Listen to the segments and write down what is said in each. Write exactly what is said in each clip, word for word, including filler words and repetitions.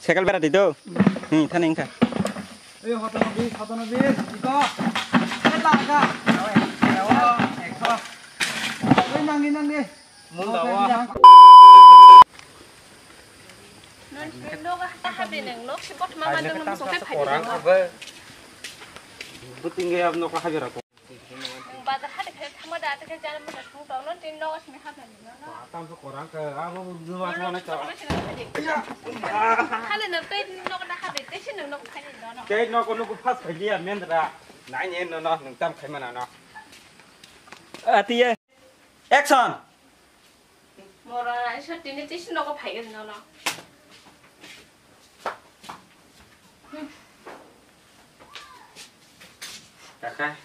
Cycle bera di do. Hmm, thani wngkha. Ei, hotono bis, hotono bis, iko. Ei, laga. Ei, nangni, nangni. Munda wa. Nok ta habe nang, nok si bot mama dong, mama songkai phai. Buting ge nok habe ra. Bazar hade khe thangma da, hade khe jana masa thung tong, non tin nogo simi hapnani, no, no. Tam se korang khe, abo dua thangma na cha. Hale no tei nogo na habe, tei se no nogo phai ni, no, no. Tei nogo nogo pas phai liya mendra. Nai ne no no, nung tam khai mana no. Atiye. Action. Mora, isa tini tei se nogo phai ni, no, no. Kakai.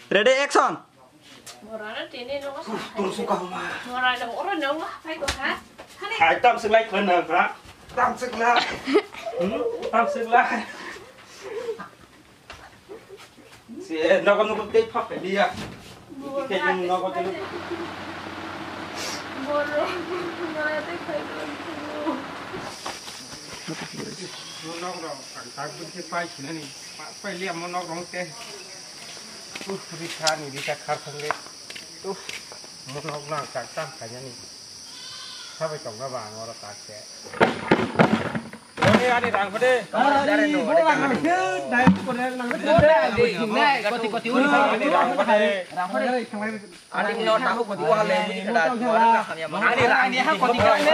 Ready, action. Morano tini nogo sa. Tor suka ma. Morano oro nogo phai ko ha. Hai tam sing lai khon na ha. Tam sing lai. Hmm? Tam sing lai. Si nogo nogo tei phak liya. Tei nogo tei. Moro. Moro tei phai ko. Monok rok tak tak bwkhe pai sinani, pai liya monok rok te. Uh, rikha ni rikha khar thang de. Uh, monok nang tak tak khainani. Sabai tong na ba ang oro tak se. Ani, ani rang phade. Ani rang phade. Ani rang phade. Ani no tahu kau dua le, ini kada dua orang kami yang mana? Ani, ani, ha, kau tiga le.